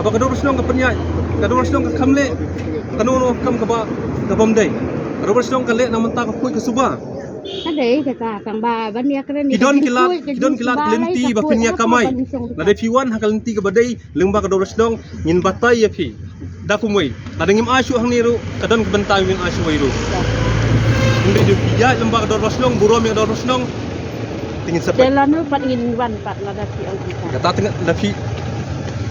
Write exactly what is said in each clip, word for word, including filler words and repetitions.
Ba ka dorbar shnong ka pynïaid, ka dorbar shnong ka kham leh kano kano ka kam kaba, ka bym dei. Ka dorbar shnong ka leh na bynta ka khuid ka suba. Ka dei kata, tang ba ban ïakren ïa ki don ki lad, ki don ki lad ki lynti ba phin ïa kamai. Lada phi wan ha ka lynti kaba dei lyngba ka dorbar shnong, ngin batai ïa phi da kumwei. Lada ngim ai shuh hangne ruh, ka don ka bynta ngin ai shuh wei ruh. Hynrei da phi ïaid lyngba ka dorbar shnong, burom ïa ka dorbar shnong, te ngin sa peit. Te lano pat ngin wan pat lada phi ong kita. Kata teng da phi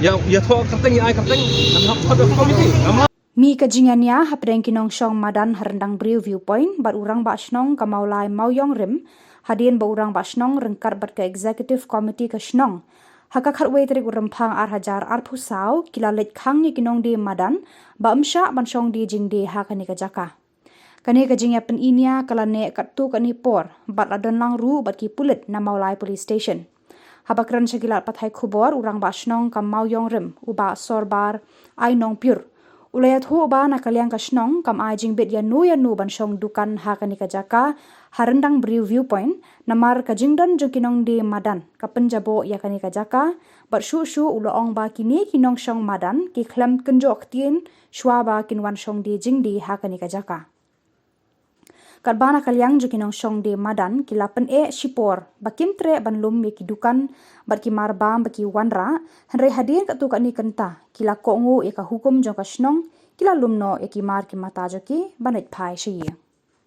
ïa, ïa thoh kyrteng, ïa ai kyrteng, ngam hap thoh da komiti, ngam hap. Mih ka jingïania hapdeng ki nongshong madan ha Ryndang Briew Viewpoint bad u Rangbah Shnong ka Mawlai Mawiong Rim, hadien ba u Rangbah Shnong ryngkat bad ka Executive Committee ka shnong, ha ka khatwei tarik u Rymphang ar hajar arphew saw, ki la leit khang ïa ki nongdie madan ba ym shah ban shong die jingdie ha kane ka jaka. Kane ka jingïapyninia ka la neh katto katne por bad la don lang ruh bad ki pulit na Mawlai Police Station. Haba kren sha ki lad pathai khubor, u Rangbah Shnong ka Mawïong Rim, u Bah Sorbar Ai Nongpyur, u la ïathuh ba na ka liang ka shnong kam ai jingbit ïano ïano ban shong dukan ha kane ka jaka ha Ryndang Briew Viewpoint, namar ka jingdon jong ki nongdie madan ka pynjaboh ïa kane ka jaka, bad shuh shuh u la ong ba kine ki nongshong madan ki khlem kynjoh ktien shuwa ba kin wan shong die jingdie ha kane ka jaka. Katba na ka liang jong ki nongshong die madan ki la pyneh shipor ba kim treh ban lum ïa ki dukan bad ki marbam ba ki wanrah, hynrei hadien katto katne kynta ki la kohnguh ïa ka hukum jong ka shnong, ki la lum noh ïa ki mar ki mata jong ki ban leit phai sha ïing.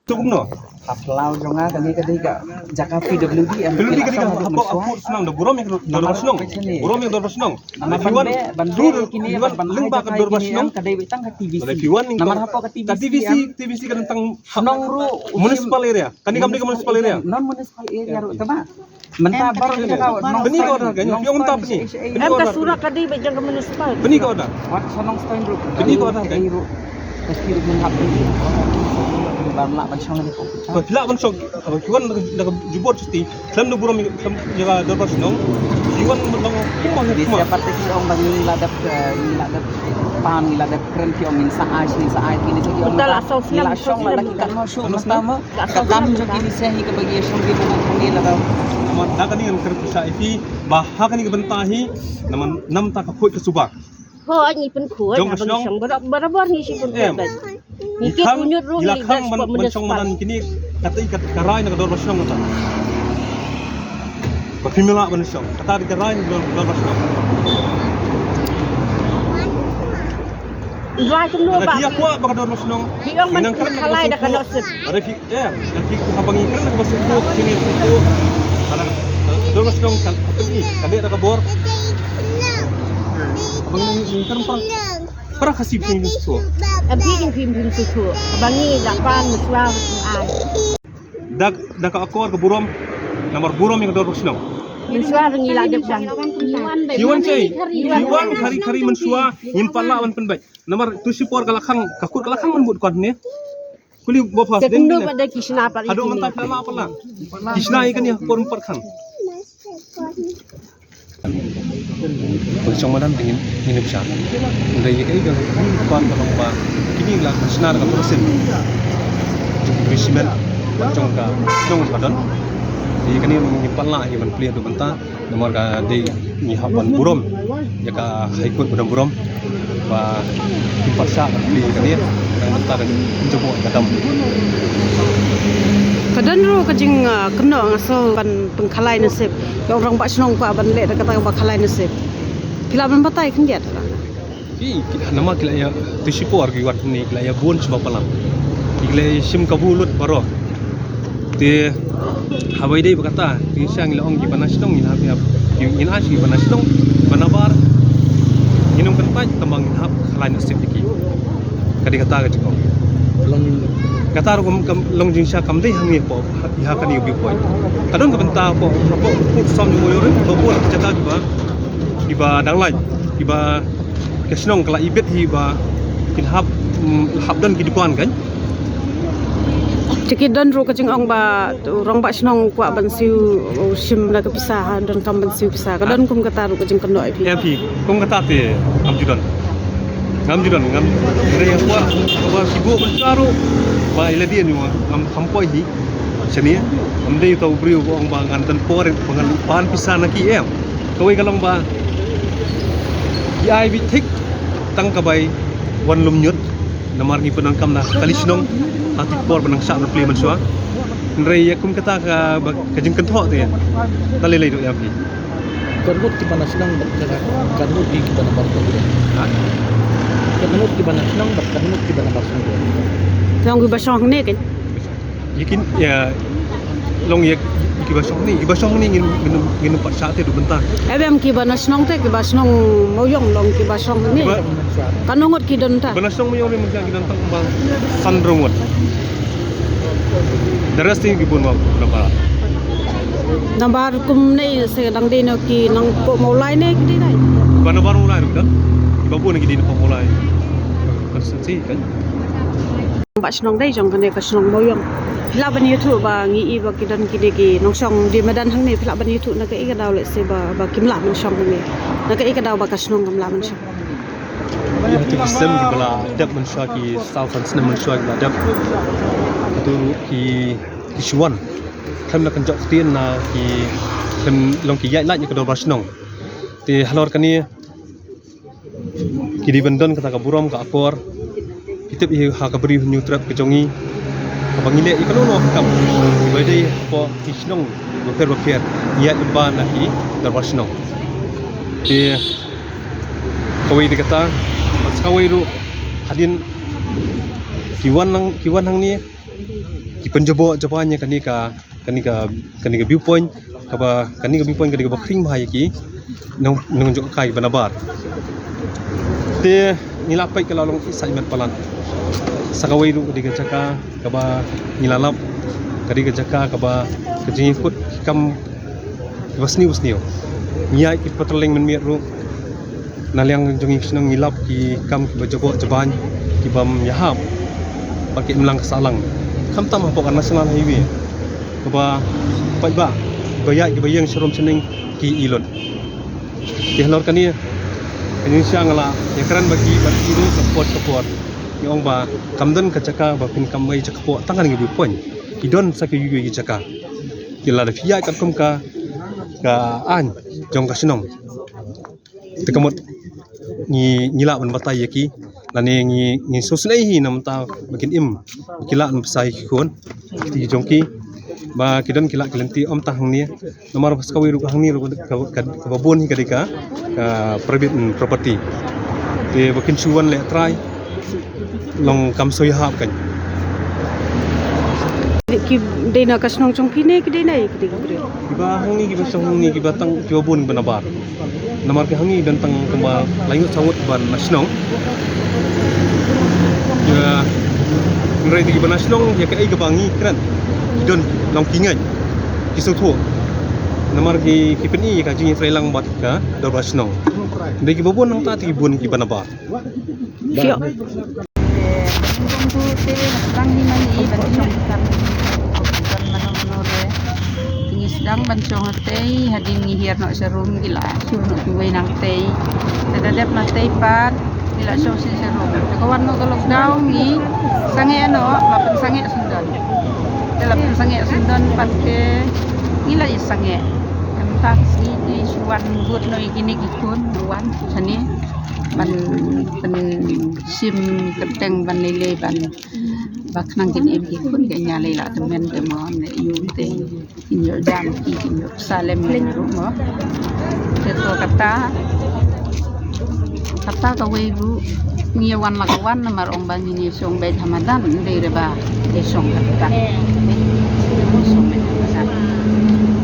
Tuk no. Ka phyllaw jong nga kane ka dei ka jaka P W D em. P W D ka dei ka hapoh, hapoh shnong, da burom ïa ka dorbar shnong. Burom ïa ka dorbar shnong. Namar ban leh, ban leh kine, ban, ban lyngba ka dorbar shnong ka dei tang ka T V C. Namar hapoh ka T V C, T V C ka dei tang shnong ruh municipal area. Kane kam dei ka municipal area. Non municipal area ruh tama. Mynta baroh jaka nong. Bini ka order ka, nong, phi ong mynta bini. Em, ka sura ka dei ba jong ka municipal. Bini ka order. Wat shnong Stein ruh. Bini ka order ka. Ka sura ruh ban hap. Ban lah ban shong ni ko. Ba lah ban shong. Ba ki wan da ka jubor justi. Khlem da burom, khlem ïa ka dorbar shnong. Ki wan ban long kumba, kumba. Siapa te ki ong ba ngi la dep, eh, ngi la dep pan, ngi la dep kren, ki ong ngin sa ai, ngin sa ai, kine ki ong. Mynta la saw snem, la saw snem. Ki kan mo shu mynta mo. Ka kam jong ki ni se hi kaba ngi shong ki mo ngi la dep. Namar da kane ngan kren pisa iti ba ha kane ka bynta hi namar namta ka khuid ka suba. Ho, ngi pynkhuid, jong ka shnong. Barabor ngi shu pynkhuid. Ngi kit unyut ruh ngi la khang ban shong madan kine, kata ka rai na ka dorbar shnong kata. Ba phim lah ban shong, kata ka rai na ka dorbar shnong. Rai kumno ba. Ki ïa kwah ba ka dorbar shnong. Ki ong ban khalai da ka lawsuit. Ada ki Em, nanti haba ngi kren kaba sngewthuh, kine sngewthuh. Ka la, eh, dorbar shnong ka, ka pynïaid, ka leh da ka bor. Haba ngi, ngi kren para, para Khasi pynïaid sngewthuh. Em, phi jingpynïaid sngewthuh. Haba ngi la pan mynshuwa ai. Da, da ka akor ka burom, namar burom ïa ka dorbar shnong. Mynshuwa ngi la dep dang. Ki wan sei, ki wan khari khari mynshuwa, ngim pat lah ban pynbeit. Namar tu shipor ka la khang, ka kut ka la khang ban mut kon ne. Kuli ba phas den. Kumno ba da ki shna pat. Haduh mynta phi la lah pat la. Ki shna ïa kane por ym pat khang. Pynshong madan te ngin, ngin ym shah. Hynrei ïa kaei ka ban ka long ba kine la shna da ka person. Jong ki simen, jong ka, jong ka don. Ïa kane ngin pat lah ïa ban plie haduh mynta. Namar ka dei ngi hap ban burom ïa ka High Court ba don burom ba kim pat shah ban plie ïa kane, nang mynta ka jubor ka dam. Ka don ruh ka jing, ah, kynnoh nga sngew ban pynkhalai nasib. Ïa u rangbah shnong kwah ban leh da kata kaba khalai nasib. Phi lah ban batai khyndiat. Ki, ki, namar ki la ïa, tu shipor ki wan hangne, ki la ïa bun shibun palat. Ki la ïa shim kabu lut baroh. Te, haba ïadei bad kata, te sha ngi la ong kiba na shnong, ngin hap, ngin hap, ngin ai sha kiba na shnong, kiba na bar. Ngin ym kyntait, tang ba ngin hap khalai nasib ïa ki. Ka dei kata ka jingong. Kata ruh kam, kam long jingshisha kam dei hangne hapoh, ha kane ka viewpoint. Ka don ka bynta hapoh, hapoh, hapoh Sawm Jong Mawïong Rim, hapoh jaka kiba, kiba dang lait, kiba Ka shnong ka la ibit hi ba kin hap, mm, hap don ki dukan kan. Te ki don ruh ka jingong ba u rangbah shnong u kwah ban siew, u shim na ka pisa, ha, donkam ban siew pisa. Ka don kum kata ruh ka jingkynnoh ïa phi. Ïa phi, kum kata te ngam ju don. Ngam ju don, ngam, ngam ju don. Ba ki buh ban siew ruh ba ïa lade ïa u ngam kham poi hi. Shane, ngam dei uta u briew ba ong ba ngan don por ba ngan pan pisa na ki, em. Kawei ka long ba Ki ai beit thik tang ka bai wan lum ñiut. Namar ngi pyndonkam na kali shnong ha tik por ba nang shah na pli mynshuwa. Hynrei ïa kum kata ka ba ka jingkynthoh te. Ta lei lei ruh ïa phi. Katno kiba na shnong bad ka, katno kiba na bar shnong. Ha? Katno kiba na shnong bad katno kiba na bar shnong. Long kiba shong ne kan. Ïa kin, ïa, long ïa kiba shong ne, kiba shong ne ngin, ngin, ngin pat shah te du bynta. Em em kiba na shnong te, kiba shnong Mawïong long kiba shong ne. Kiba Katno ngut ki don ta? Ba na shnong Mawïong ne mynta ki don tang ba san hynriew ngut. The rest ki bun ma na ba. Namar kum ne se dang dei no ki nongpoh Mawlai ne ki dei dei. Ba na bar Mawlai ruh don. Kiba bun ki dei nongpoh Mawlai. Constituency kan. Ba shnong dei jong kane ka shnong Mawïong. Phi lah ban ïathuh ba ngi i ba ki don kine ki nongshong dei madan hangne, phi lah ban ïathuh na kaei ka daw lehse ba, ba kim lah ban shong hangne. Na kaei ka daw ba ka shnong kam lah ban shong. Ïa kito ki sem kiba la dep mynshuwa, ki saw san snem mynshuwa kiba la dep. Kito ruh ki, ki shu wan. Khlem da kynjoh ktien na ki, khlem long ki ïaid lait ïa ka dorbar shnong. Te halor kane ki dei ban don kata ka burom ka akor. Ki tip ïa ha ka Bri Hynñiewtrep ka jong ngi, kaba ngi leh ïa kano kano ka kam ba dei hapoh ki shnong bapher bapher, ïaid lyngba na ki dorbar shnong. Te kawei de kata, bad sa kawei ruh hadien ki wan nang, ki wan hangne, ki pynjaboh jaban ïa kane ka, kane ka, kane ka viewpoint, kaba, kane ka viewpoint ka dei kaba khring bha ïa ki nong, nongjngohkai ba na bar. Te ngi la peit ka la long excitement palat. Sa kawei ruh ka dei ka jaka kaba ngi la lap, ka dei ka jaka kaba ka jingïakut ki kam kiba sniew sniew. Ngi ïaid ki patrolling mynmiet ruh na liang jong ngi ki shnong ngi lap ki kam kiba jaboh jaban, kibym ïahap bad ki imlang ka sahlang. Khamtam hapoh ka National Highway kaba paidbah ba ïaid kiba ïeng sharum shaneng ki i lut. Te halor kane ka jingshisha nga la ïakren bad ki, bad ki ruh ka por ka por. Ngi ong ba kam don ka jaka ba phin kam wei jaka poh tang kane ka viewpoint. Ki don sa kiwei kiwei ki jaka. Te lada phi ïaid katkum ka, ka aiñ jong ka shnong, te ka mut ngi, ngi lah ban batai ïa ki, lane ngi, ngi sngewsynei hi na bynta ba kin im, ki lah ban bsa ïa ki khun ki jong ki, ba ki don ki lad ki lynti ym tang hangne. Namar ba sa kawei ruh hangne ruh ka, ka, ka, kaba bun hi ka dei ka, ka private, mm, property. Te ba kin shu wan leh trai long kam shu ïahap kan. Ki dei na ka shnong jong ki ne ki dei na ki dei ki briew. Kiba hangne kiba shong hangne kiba tang kiba bun ba na bar. Namar ki hangne don tang kumba lai ngut saw ngut ba na shnong. Kiba hynrei kiba na shnong ïa kaei kaba ngi kren ki don long ki ngeit ki sngewthuh. Namar ki, ki pyni ïa ka jingïatreilang bad ka dorbar shnong. Hynrei kiba bun nangta te ki bun kiba na bar. Sure. Te, te, te, tang hi mani, ban shong kan, kan mano mano re. Ngi sdang ban shong tei, hadien ngi hiar noh sharum ki la, shu noh kiwei nang tei. Te da dep na tei pat, ngi la shong shisha sharum. Te ka wan noh ka lockdown ngi sangeh noh, la pynsangeh sngewdon. Te la pynsangeh sngewdon pat te ngi la ïa sangeh. Em tak sngi ngi shu wan bud noh ïa kine ki khun, wan shane. Ban, ban shim kyrteng ban lei lei ban ba khnang kin im ki khun ki ñiah lei la tymmen te mo ne ïu te kin ïoh jam ki kin ïoh pisa lem lem ruh mo. Te to kata, kata kawei ruh ngi wan la ka wan namar ong ba ngi ngi shong beit ha madan, dei re ba dei shong kata. Shong beit ha madan.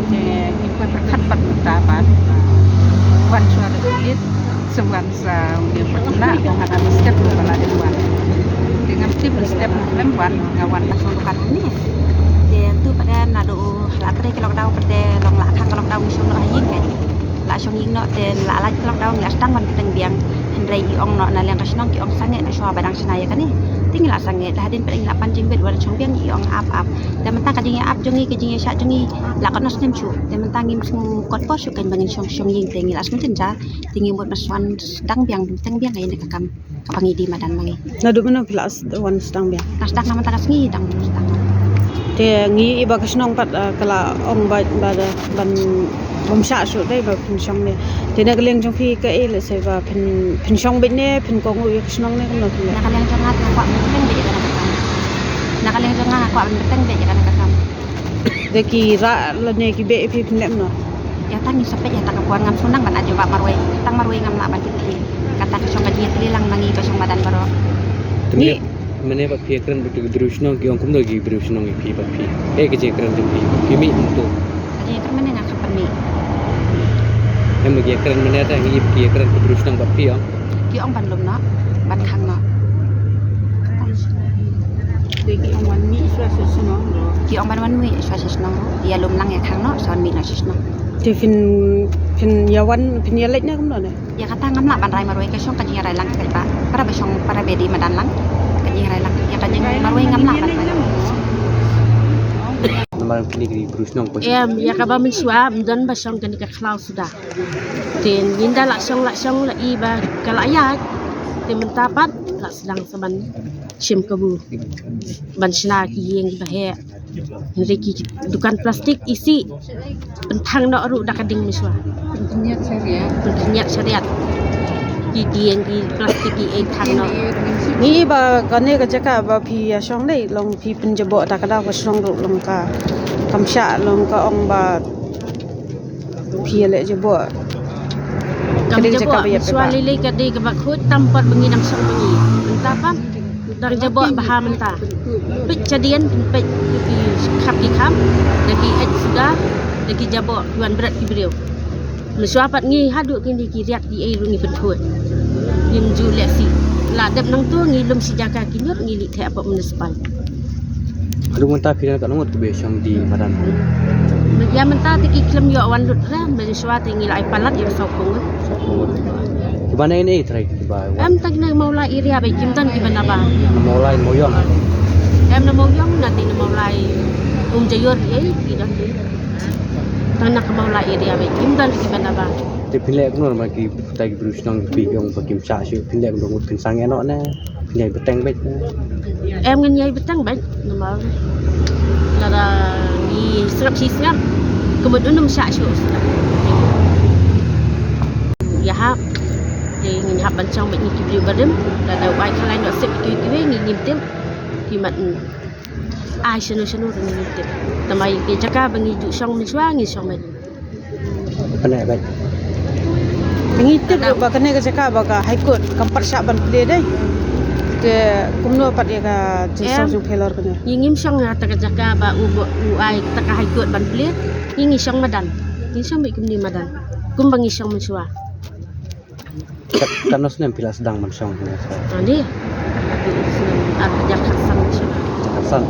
Te ngi poi pyrkhat pat mynta pat wan shuwa da kulit. Sa wan sa u dei pat na, ko nga dang step na bala dei wan. Te ngam tip step na lem wan, nga wan na song kat ni. Te tu pat na do la kre ke lockdown pat te long la khang ke lockdown ngi shong noh ha ïing kan. La shong ïing noh te la lait ke lockdown la sdang ban pynbiang. Hynrei i ong noh na liang ka shnong ki ong sangeh na shuwa ba dang shna ïa kane. Te ngi la sangeh la hadien pat ngi la pan jingbit wan shong biang i ong ap ap. Te mynta ka jingïa ap jong ngi ka jingïa shah jong ngi la ka nos nem shu. Te mynta ngim sngew kot por shu kan ba ngin shong shong ïing te ngi la sngew jynjar. Te ngi mut na swan sdang biang, sdang biang ïa ka kam kaba ngi dei madan ma ngi. Naduh mynno phi la s-, wan sdang biang? Nga sdang na mynta ka sngi dang sdang. Te ngi i ba ka shnong pat, ah, ka la ong ba, ba da, ban bym shah shuh dei ba phin shong ne. Te na ka liang jong phi kaei lehse ba phin, phin shong beit ne phin kohnguh ïa ka shnong ne kumno kumno? Na ka liang jong nga te nga kwah ban bteng beit ïa kane ka kam. Na ka liang jong nga nga kwah ban bteng beit ïa kane ka kam. Da ki rah lane ki beh ïa phi phin leh kumno? Ïa tang ngi sa peit ïa ta ka por, ngam sngewthuh ban ai jubab marwei. Tang marwei ngam lah ban tip hi. Kata ka shong ka jingïatylli lang ma ngi ka shong madan baroh. Te ngi mane, mane ba phi ïakren bad ki briew shnong ki ong kumno ki briew shnong ïa phi bad phi? Eh, ka jingïakren jong phi, phi mih kumto? Ka jingïakren mane nga khlem pynmih. Em, ki ïakren mane ta, ngi ki ïakren ki briew shnong bad phi ong? Ki ong ban lum noh, ban khang noh. Te ki ong ban mih shuwa sha shnong ruh. Ki ong ban wan mih shuwa sha shnong ruh. Ïa lum lang ïa khang noh, sa wan mih noh sha shnong. Te phin, phin ïa wan, phin ïa leit ne kumno ne? Ïa kata ngam lah ban rai marwei, ka shong ka jingïarai lang ka paidbah. Para ba shong, para ba dei madan lang ka jingïarai lang. Ïa ka jingïarai marwei ngam lah ban rai. Namar kine ki briew shnong ko. Em, ïa kaba mynshuwa ym don ba shong kane ka khlaw suda. Te ngin da la shong, la shong, la i ba ka la ïaid. Te mynta pat la sdang sa ban shim kabu ban shna ki ïing ba heh. Hynrei ki dukan plastik isih pynthang noh ruh da ka ding mynshuwa. Pynkhynñiat shariat. Pynkhynñiat shariat. Ki dieng ki plastik ki ei thang noh. Ngi i ba kane ka jaka ba phi ïa shong dei long phi pynjaboh da ka daw ka shnong ruh long ka kam shah long ka ong ba phi ïa leh jaboh. Kam jaboh, mynshuwa lei lei ka dei kaba khuid tam pat ba ngi nang shong ba ngi. Mynta pat dang jaboh bha mynta. Peit shadien, peit ki khap ki kham, da ki eit suda, da ki jaboh ki wan bret ki briew. Mynshuwa pat ngi haduh kine ki riat ki ei ruh ngi pynkhuid. Ngim ju leh shi. La dep nangto ngi lum shi jaka ki ñiut ngi leit theh hapoh municipal. Haduh mynta phi dang katno ngut kiba shong die madan? Ïa mynta te ki khlem ïoh wan lut re, mynshuwa te ngi la ai palat ïa ka sawphew ngut. Kiba na ei ei trai kiba wan? Em tang na Mawlai area ba kim don kiba na ba. Na Mawlai Mawiong? Em na Mawiong na te na Mawlai Umjaiur ei ki don. Tang na ka Mawlai area ba kim don kiba na ba. Te phin leh kumno namar ki tai ki briew shnong ki ong ba kim shah shuh, phin leh kumno, phin sangeh noh ne phin ïai bteng beit ne? Em ngin ïai bteng beit namar lada ngi sngap shi sngap ka mut un ym shah shuh. Ïa hap te ngin hap ban shong beit ngi ki briew barim, lada u ai khalai noh sep kiwei kiwei ngi ngim tip. Ki mat ai shano shano ruh ngi ngim tip. Tangba ïa ki jaka ba ngi ju shong mynshuwa ngi shong beit. Pyneh beit. Ngi tip ba kane ka jaka ba ka High Court kam pat shah ban plie dei. Te kumno pat ïa ka jingsong jong phi halor kane? Ngi ngim shong ha ta ka jaka ba u, u ai ta ka High Court ban plie. Ngi ngi shong madan. Ngi shong beit kumne madan. Kumba ngi shong mynshuwa. Kat-, katno snem phi la sdang ban shong? Ani. Ar hajar khatsan shong. Khatsan.